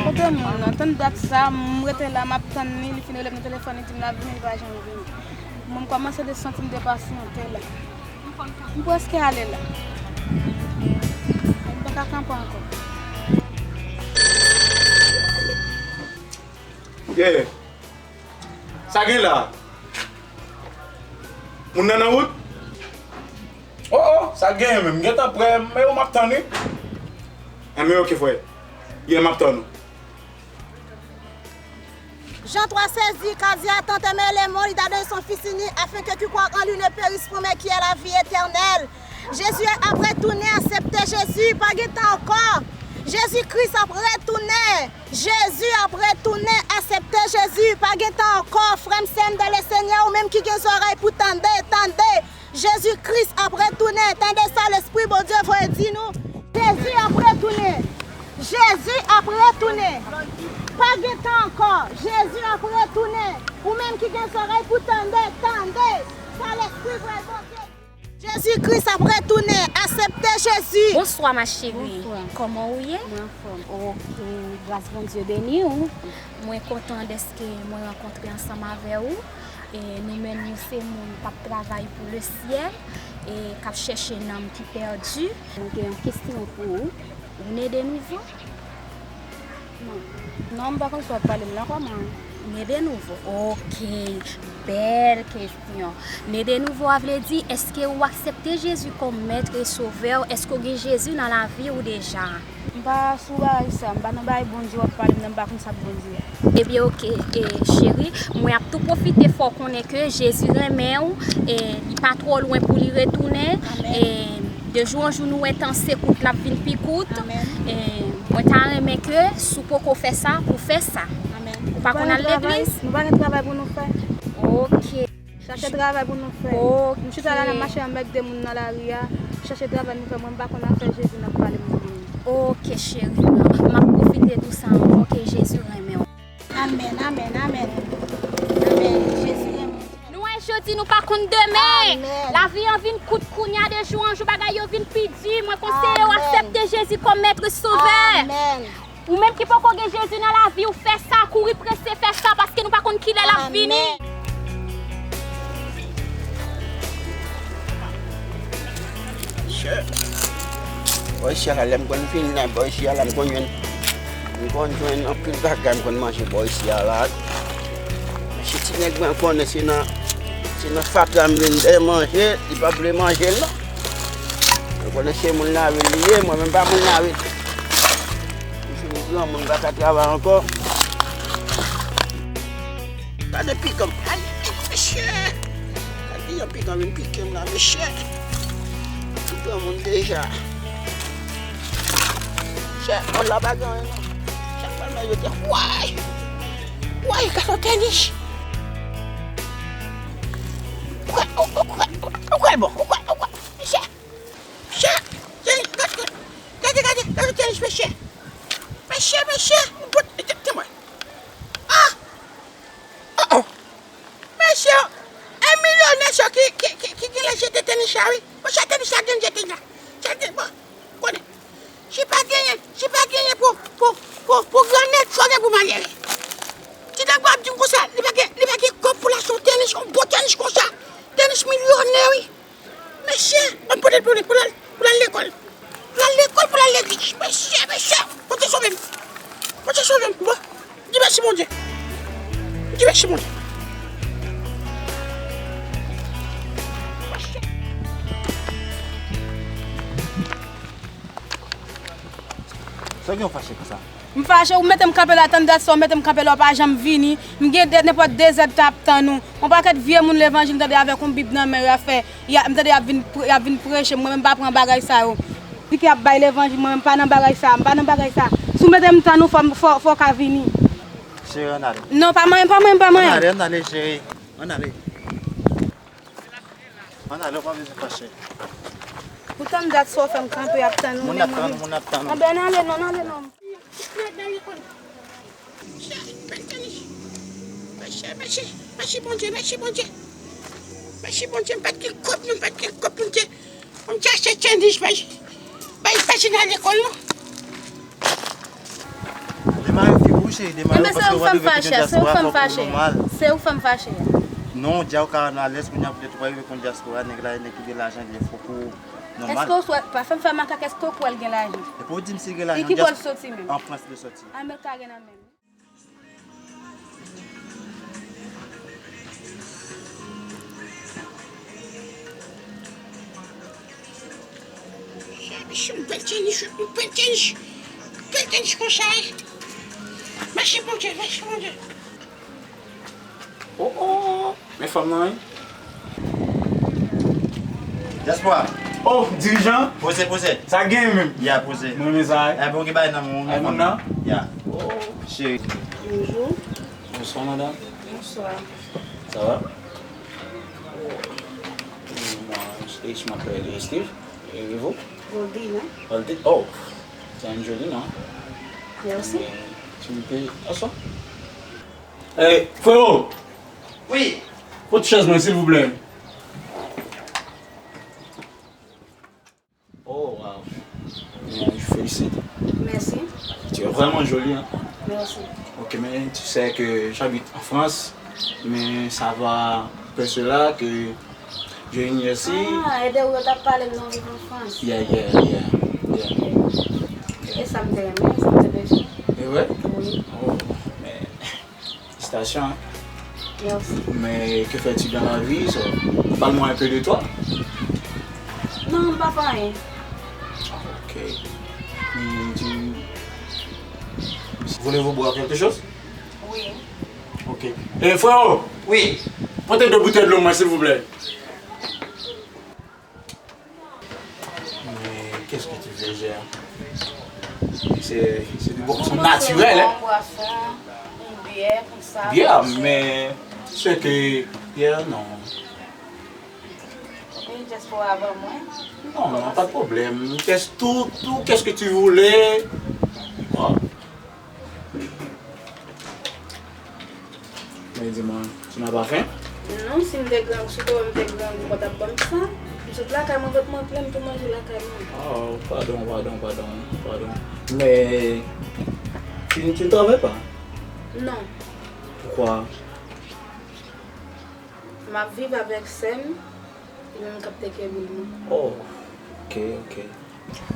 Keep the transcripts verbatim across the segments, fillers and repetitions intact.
Kote moun nan? Tann dat sa, m rete la, m ap tann li, li fin rele m nan telefòn, li di m l ap vini, li pa janm vini. Mwen, m kòmanse de santi m depasante la. M prèske ale la. M pa ka kanpe ankò. Yeah. Sa gen la? Moun nan nan wout? Oh, oh, sa gen menm. M gentan prè, men yo m ap tann wi. Enben, ok, frè. Yeah, m ap tann ou. Jean trois seize dit, car Dieu a tant aimé le monde, il a donné son Fils unique, afin que quiconque croit en lui ne périsse point, mais qu'il ait la vie éternelle. Jezi ap retounen, aksepte Jezi, pa gen tan ankò. Jezi Kris ap retounen. Jezi ap retounen, aksepte Jezi, pa gen tan ankò. Frè m, sè m, dans le Seigneur, ou menm ki gen zòrèy pou tande, tande. Jezi Kris ap retounen. Tande sa Lespri Bondye voye di nou. Jezi ap retounen. Jezi ap retounen. Pa gen tan ankò. Jezi ap retounen. Ou menm ki gen zòrèy pou tande, tande sa Lespri voye Bondye di. Jezi Kris ap retounen. Aksepte Jezi. Bonswa, ma chérie. Bonswa. Kòman ou ye? Mwen anfòm. Ok, gras Bondye beni w. Mwen kontan dèske mwen rankontre ansanm avè w. E nou menm, nou se moun k ap travay pou lesyèl e k ap chèche nanm ki pèdi. Mwen gen yon kesyon pou ou. Ou ne de nouvo? Non. Non, m pa konn sa w ap pale m la, kòman? Ne de nouvo. Ok. Bèl kesyon. Ne de nouvo a vle di, èske ou aksepte Jezi kòm mèt e sovè w? Èske w gen Jezi nan lavi w deja? M pa sou bagay sa, m pa nan bagay Bondye w ap pale m nan, m pa konn sa k Bondye. Ebyen, ok, e, cheri, mwen ap tou pwofite fè w konnen ke Jezi renmen w, e, li pa twò lwen pou li retounen, e, de jou an jou nou wè tan se kout l ap vin pi kout, e, mwen ta renmen ke si w poko fè sa, pou w fè sa. Ou pa konn al legliz? Nou pa gen travay pou nou fè. Ok. Chache travay pou nou fè. Ok. Nou chita la, n ap mache anmède moun nan lari a. Chache travay nou fè, mwen m pa konn afè Jezi n ap pale m nan. Ok, cheri. M ap pwofite di w sa ankò, ke Jezi renmen w. Amèn, amèn, amèn. Amèn. Jezi renmen w. Nou wè jodi, nou pa konn demen. Amèn. Lavi an vin kout kounye a, de jou an jou, bagay yo vin pi di. Mwen konseye w aksepte Jezi kòm mèt sovè. Amèn. Ou menm ki poko gen Jezi nan lavi w, fè sa, kouri prese fè sa, paske nou pa konn kilè l ap vini. Amèn. Bò isi a la, lè m konn vin la, bò isi a la, m konn jwenn, m konn jwenn anpil bagay, m konn manje bò isi a la. Men si ti nèg mwen konnen se nan, se nan fatra m vin dèyè manje, li pa vle manje l non. Mwen konnen se moun lavil li ye, mwen menm pa moun lavil. M fin granmoun, m pa ka travay ankò. Gade pikan m. Ay, mesye! Gade yon pikan vin pike m la, mesye! M granmoun deja. Mesye, kòl la pa gen anyen non. Chak fwa m nan yo te, way! Way, gason tenis! Ou kwè, ou, ou kwè, ou, ou kwè l bon, ou kwè, ou kwè, mesye! Mesye, tenis, gade, gade, gade, gade tenis, mesye. Mesye, mesye, m pot, te, te mwen. Ah! Oh, oh. Mesye, e milyonè sa ki, ki, ki, ki genlè jete tenis la, wi. Mesye, tenis la gen jete la. Jete, bon, konnen. Si pa genyen, si pa genyen pou, pou, pou, pou grannèg, fò gen pou malere. Ti nèg pa ap di m konsa, li pa gen, li pa gen kòb pou l achte yon tenis, yon bon tenis konsa. Tenis milyonè, wi. Mesye, ban m pote l pou li, pou l al, pou l al lekòl. Pou l al lekòl, pou l al legliz. Mesye, mesye, Bondye sove m. Bondye sove m, bon. Di mèsi Bondye. Di mèsi Bondye. Sa gen w fache konsa? M fache, ou mete m kanpe la, tann dat sa, ou mete m kanpe la, ou pa janm vini. M gen de, nenpòt de zèd tan ap tann ou. Yon pakèt vye moun levanjil m tande avèk yon bib nan men yo ap fè, y a, m tande y ap vin, y ap vin preche, mwen menm m pa pran bagay sa yo. Li ki ap bay levanjil, mwen menm m pa nan bagay sa, m pa nan bagay sa. Si w mete m tann ou, fò, fò, fò w ka vini. Cheri, ann ale. Non, pa manyen, pa manyen, pa manyen. Ann ale, ann ale, cheri. Ann ale. Ann ale, ou pa bezwen fache. Ou tann dat sa w fè m kanpe ap tann ou. Moun ap tann ou, moun ap tann ou. Anben, n ale non, n ale non. Mesye, bèl tenis. Mèsi, mèsi, mèsi Bondye, mèsi Bondye. Mèsi Bondye, m pa t gen kòb, non, m pa t gen kòb pou m te, pou m te achte tchenich bay, bay Vajina lekòl, non. Demare fi pou cheri, demare. Enben, se ou k fè m fache a, se ou k fè m fache a. Se ou k fè m fache a. Non, dja ou ka alèz kounye a poutèt ou pa rive konn dyaspora, nèg la, nèg ki gen lajan, li fò pou nòmal. Èske ou swè, pa fè m fè makak, èske ou kwè l gen lajan? Epi ou di m si l gen lajan, e ki bò l soti menm? An Frans li soti. A, men l ka gen nan men l. Yon bèl tchenich, yon bèl tchenich, yon bèl tchenich konsa, wi. Mèsi Bondye, mèsi Bondye. Oh, oh, men fanm nan, wi. Dyaspora. Oh, dirijan. Poze, poze. Sa gen menm? Ya, poze. Mwen renmen sa, wi. Ebyen, ou gen bagay nan men w, wi. Ay, moun nan? Ya. Oh, cheri. Bonjou. Bonswa, madanm. Bonswa. Ça va? Moi, je m'appelle Steve. Et vous? Goldina. Goldina. Oh, c'est un joli nom. Merci. Mais tu me payes à ça? Hey, frérot! Wi. Pot chèz mwen, silvouplè. Oh, wow. Bien, je félicite. Merci. Tu es vraiment jolie, hein? Merci. Ok, mais tu sais que j'habite en France, mais ça va faire cela que je viens ici. Ah, e de ou yo t ap pale m nan viv an Frans. Yeah, yeah, yeah, yeah. E sa m te renmen, sa m te bezwen. E vre? Wi. Oh, men Félicitations, hein. Merci. Mais que fais-tu dans la vie, ça? Parle-moi un peu de toi. Non, m pa fè anyen. Ok. Mais tu... Voulez-vous boire quelque chose? Oui. Ok. Eh, frérot! Oui. Pote de boutèy dlo mwen, silvouplè. Mais qu'est-ce que tu veux, Gérard? C'est, c'est du boisson naturel, hein? Yon bwason, yon byè, konsa. Byè, men se ke byè, non. Oubyen just pou avan mwen? Non, non, pas de problème. Qu'est-ce, tout, tout, qu'est-ce que tu voulais? Bon. Men di mwen, tu n'as pas faim? Non, si m te grangou, si w te wè m te grangou, ou pa t ap ban m sa. M sot lakay mwen, kot mwen plen, m tou manje lakay mwen. Oh, pardon, pardon, pardon, pardon. Mais tu, tu ne travailles pas? Non. Pourquoi? M ap viv avèk sè m. Li menm k ap teke bil mwen. Oh, ok, ok.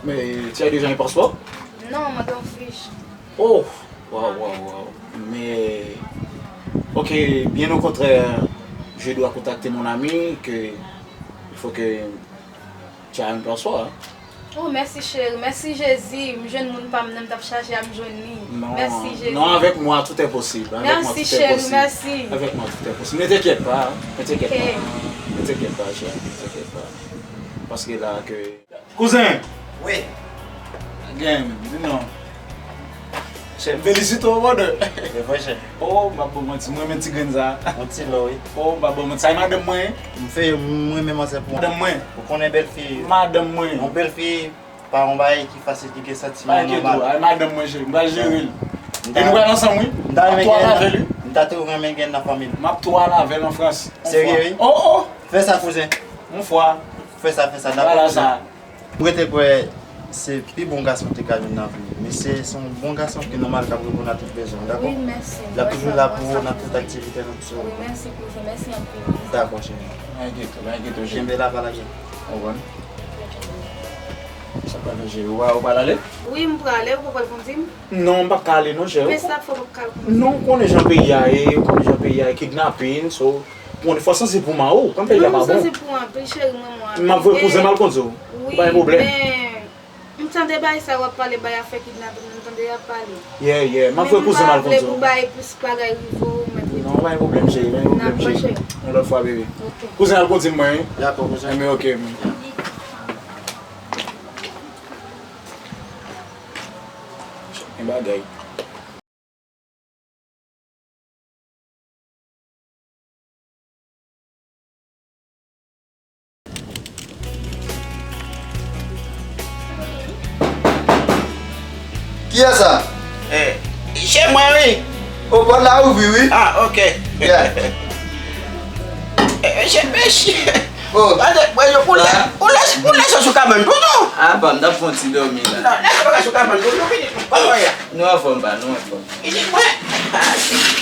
Mais tu as déjà un passeport? Non, mwen gen yon fich. Oh, waw, waw, waw. Mais, ok, bien au contraire, je dois contacter mon ami que il faut que tu as un passeport, hein. Oh, mèsi cheri, mèsi Jezi, m jwenn moun pa m nan, m t ap chache a, m jwenn li. Non, mèsi Jezi. Non, avec moi, tout est possible. Avec moi, tout est possible. Mèsi cheri, mèsi. Avec moi, tout est possible. Ne t'inquiète pas, hein. Ne t'inquiète pas. Ok. Ne t'inquiète pas, chérie. Ne t'inquiète pas. Paske la ke... Kouzen! Wi. Gen, di non. Chè, m felisite w, brother. E vre, chè. Oh, m pa ba w manti, m renmen ti grenn sa. Yon ti lò, wi. Oh, m pa ba w manti, sa e madanm mwen. M fè, m renmen manzè pou... Madanm mwen. Ou konnen bèl fi. Madanm mwen. Yon bèl fi. Pa yon bagay ki fasil, ki gen santiman, nòmal. Pa enkyete w, ay madanm mwen cheri, m pral jere l. E nou pral ansanm wi. M ta renmen gen, m ta tou renmen gen nan fanmi l. M ap tou al avè l an Frans. Serye wi? Oh, oh. Fè sa kouzen. Yon fwa. Fè sa, fè sa. Dakò kouzen. M rete kwè se pi bon gason te ka jwenn nan vi. Misye se yon bon gason ki nòmal k ap reponn a tout bezwen w, dakò? Wi, mèsi. L ap toujou la pou ou nan tout aktivite nou sou. Wi, mèsi kouzen, mèsi anpil. Dakò cheri. Pa enkyete w, pa enkyete w cheri. Kenbe la, pa lage. Ou konprann? Sa pral fè cheri, ou pa, ou pral ale? Wi, m prale, ou konprann pou di m? Non, m p ap ka ale non, cheri. Men sa k fè w p ap ka al konn. Non, ou konnen jan peyi a ye, ou konnen jan peyi a ye, kidnapin, so, ou konnen fò w sansiv pou mari w, kòm peyi a pa bon. Non, m sansiv pou anpil, cheri, mwen, mwen. M ap voye kouzen m al kondi w. Wi, pa gen pwoblèm. Men, m tande bagay sa yo ap pale, bagay afè kidnapin, m tande y ap pale. Yeah, yeah, m ap voye kouzen m al kondi w. Men m pa vle pou bagay plis bagay rive w, mèt rete. Non, pa gen pwoblèm, cheri, pa gen pwoblèm, cheri. Dakò, cheri. Yon lòt fwa, bebe. Ok. Kouzen al kondi m mwen, wi. Dakò, kouzen. Enben, ok. Gen bagay. Kiyès sa? Eh, se mwen, wi. O, pòt la ouvri, wi. Ah, ok. Yeah. Eh, mesye, mesye. Oh. Gade, mwen, yo, pou lè, pou lè, pou lè sa sou kabann, tonton. Ah, pa, m t ap fè yon ti dòmi la. Non, lè sa pa sou kabann, tonton, vini, kòman ye? Nou anfòm, pa, nou anfòm. Pitit mwen. Ah,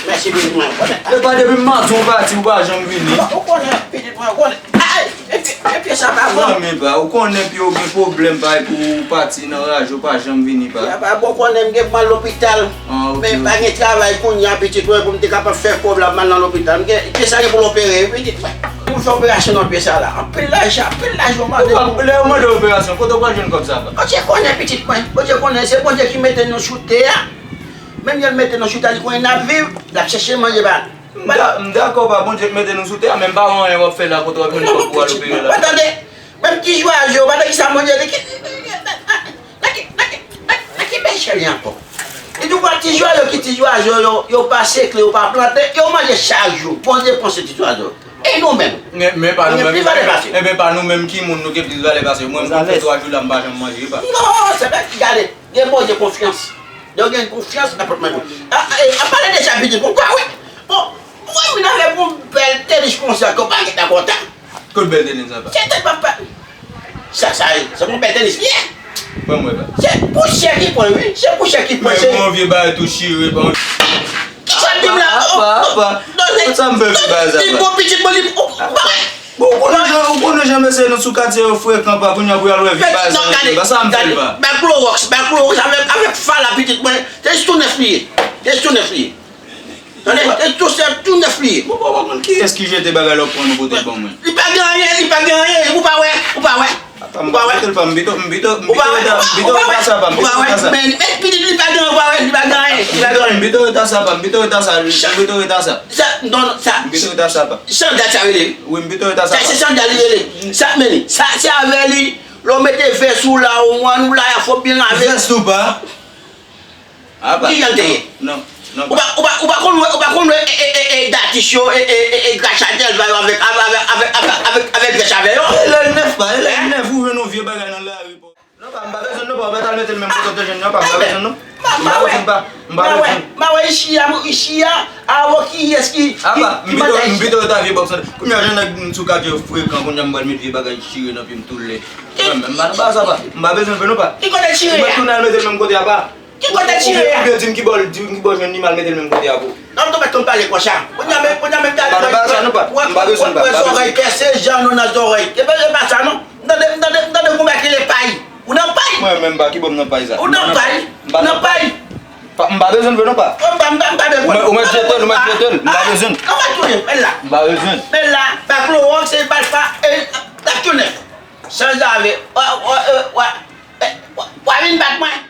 mèsi, pitit mwen. Ou konnen. E pa depi maten ou pati, ou pa janm vini. Ou konnen, pitit mwen, ou konnen. Ay, epi, epi sa pa bon. Zanmi pa, ou konnen pi ou gen pwoblèm, pa, epi ou pati nan raje, ou pa janm vini, pa. Sa pa bon, konnen m gen pou m al lopital. Ah, ok, men pa gen travay kounye a, pitit mwen, pou m te kapab fè kòb la, m al nan lopital. M gen, pye sa gen pou l opere, wi, pitit mwen. Pou m fè operasyon nan pye sa la. Anpil lajan, anpil lajan, ou mande pou. Lè yo mande operasyon, kote w pral jwenn kòb sa, pa? Bondye konnen, pitit mwen. Bondye konnen, se Bondye ki mete nou sou tè a. Menm lè l mete nou sou tè a, li konnen n ap viv, l ap chèche manje ba nou. M da-, m dakò, pa Bondye k mete nou sou tè a, men m pa wè anyen w ap fè la, kote w ap jwenn kòb pou w al opere la. Non, pitit mwen, pa tande. Menm ti zwazo, pa tande ki sa Bondye di, ki, nan ki, nan ki, nan, nan ki peche li ankò? Li di, "Wè ti zwazo, ki ti zwazo, yo, yo pa sekle, yo pa plante, yo manje chak jou." Bondye panse ti zwazo. E nou menm? Men, men pa nou menm. Nou gen plis valè pase. Enben, pa nou menm ki moun nou gen plis valè pase. Mwen, m konn fè twa jou la, m pa janm manje, pa. Non, se pa, gade, gen Bondye konfyans. Lè w gen konfyans, nenpòt manje. A, a, a, pale de sa, pitit, poukwa, wi? Bon, mwen, vin avèk yon bèl tenis konsa, ke w pa gentan kontan. Kot bèl tenis sa, pa? Se te papa. Sa, sa, se yon bèl tenis li ye. Ban mwen, pa. Se pousyè ki pran, wi. Se pousyè ki pran, se. Mwen, yon vye bagay tou chire, pa. Ki sa di m la? Apa, apa. Sa m fè vye bagay sa, pa? Li bon pitit mwen, li bon. Bon, ou konnen jan, ou konnen jan mesye nou sou katye yo frekan, pa, kounye a pou y al wè vye bagay sa yo, pa, sa m fè l, pa. Ba Klowòks, ba Klowòks avèk, avèk fala pitit mwen, se tou nèf li ye. Se tou nèf li ye. Tande, se tou, se tou nèf li ye. Bon, bon, bon, kiyès ki jete bagay la, ou pran, ou pote l ban mwen? Li pa gen anyen, li pa gen anyen, ou pa wè, ou pa wè. Apa, m pa pote l, pa, m pito, m pito, m pito rete a sa, pa, m pito rete a sa. Men, men, pitit, li pa gen anyen, ou pa wè, li pa gen anyen, li pa gen anyen. M pito rete a sa, pa, m pito rete a sa, m pito rete a sa. Sa, non, non, sa. M pito rete a sa, pa. Sandal sa rele. Wi, m pito rete a sa, pa. Sa, se sandal li rele. Sa, men, sa, se avè li, lè w mete vès ou la, ou mòn ou la, fò byen lave. Vès ou, pa? Apa. Ki jan l te ye? Non, non, pa. Ou pa, ou pa, ou pa konn wè, ou pa konn wè, e, e, e, e, datis yo, e, e, e, e, gracha dèlva yo avèk, avèk, avèk, avèk, avèk, avèk vès avè yo? E lè l nèf, pa, e lè l nèf, ou jwenn yon vye bagay nan lari, pa. Non, pa, m pa bezwen non, pa, ou mèt al mete l menm kote w te jwenn nan, pa, m pa bezwen non. M pa bezwen, pa, m pa bezwen. M pa wè, m pa wè isi a, isi a, a, bon, kiyès ki, ki, ki mande isi a? Apa, m pito, m pito rete a vye bòks lan. Kounye a, jan nèg m sou katye yo frekan, kounye a m pral met vye bagay chire nan pye m tou lè. Mwen menm, m pa nan bagay sa, pa. M pa bezwen vre non, pa. Ki kote chire a? Ou mèt tounen al mete l menm kote a, pa. Ki kote chire a? Oubyen, oubyen di m ki bò, di m ki bò jwenn li, m al mete l menm kote a pou. Non, m tou mèt konn pale konsa. Kounye a menm, kounye a menm, gade. Pa nan bagay sa non, pa. M pa bezwen, pa, m pa bezwen sa. Wè, wè, wè, wè zòrèy pèse, jan nou nan zòrèy. E ben, e pa sa non. M tande, m tande, m tande gon bagay ki rele pay. Ou nan pay? Mwen menm, pa ki bò m nan pay sa? Ou nan pay? Ou nan pay? Pa, m pa bezwen vre non, pa. Ou pa, m pa, m pa bezwen. Ou mèt, ou mèt jete l, ou mèt jete l, m pa bezwen. Non, pa tounen, men la. M pa bezwen. Men la, ba Klowòks, se bat pa, e, l ap tounen. Sanzave, w, w, w, w, w, w vin bat mwen.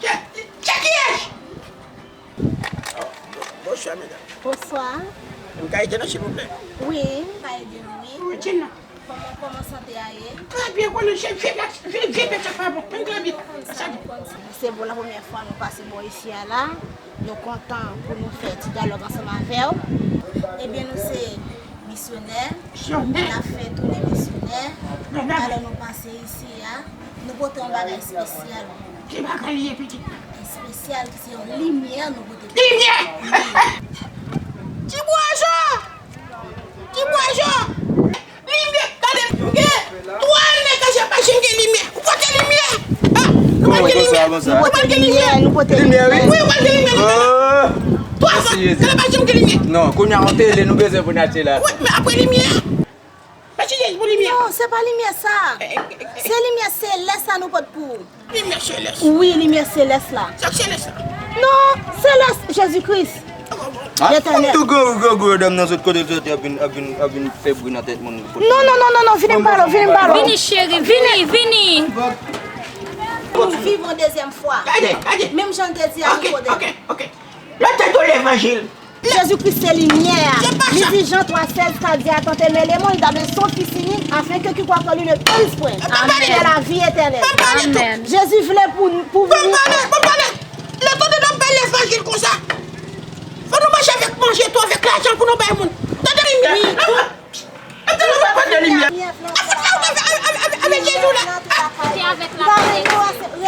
Tchè, tchè kiyès? Bonswa, medam. Bonswa. M ka ede nou, silvouplè? Wi. M ka ede nou, wi. Wi, di m non. Kòman, kòman sante a ye? Trè byen, konnen se vye bèt, vye, vye bèt sa pa bon. Ann trè byen. Sa di. Se bon, la premyè fwa nou pase bò isi a la. Nou kontan pou nou fè ti dyalòg ansanm avè w. Ebyen, nou se misyonè. Misyonè. N ap fè tounen misyonè. Alò, nou pase isi a, nou pote yon bagay espesyal. Ki bagay li ye, pitit? Espesyal, ki se yon limyè nou pote. Limyè! Wi. Ti bwazo! Ti bwazo! Limyè, gade, m gen twa ane ke jan pa janm gen limyè. Ou pote limyè? Ha? Nou pa t gen limyè? Nou pa t gen limyè? Nou pote limyè, wi. Wi, ou pa t gen limyè, limyè. Twa zan, ke nou pa janm gen limyè. Non, kounye a, yon tele nou bezwen pou n achte la. Wi, men apre limyè a, pa ti jèj pou limyè. Non, se pa limyè sa. Se limyè selès sa nou pote pou ou. Limyè selès. Wi, limyè selès la. Sa k selès la? Non, selès, Jezi Kris. Letènèl. Tou gwo, gwo, gwo dam nan sot kote l soti ap vin, ap vin, ap vin fè bri nan tèt moun. Non, non, non, non, non, vini m pale w, vini m pale w. Vini, cheri, vini, vini. Pou viv yon dezyèm fwa. Gade, gade. Menm jan l te di a nou kote. Ok, ok, ok. Lè w te levanjil. Jezi Kris se limyè a. Li di Jan twa sèz ka di, atan te men lemonn, il a donné son Fils unique, afin que quiconque croit en lui ne périsse point, mais ait la vie éternelle. Amèn. Jezi vle pou, pou vini. Bon, bon, bon, bon. Lè tande n ap bay levanjil konsa. Fò nou mache avèk manje tou, avèk lajan pou nou bay moun. Tande limyè. Wi. Ap tande nou pa de limyè. Ap fout fè ou avèk, avèk, avèk, avèk Jezi la. Se avèk lapriyè.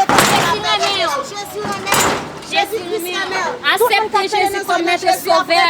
Aksepte Jezi kòm Mèt e Sovè.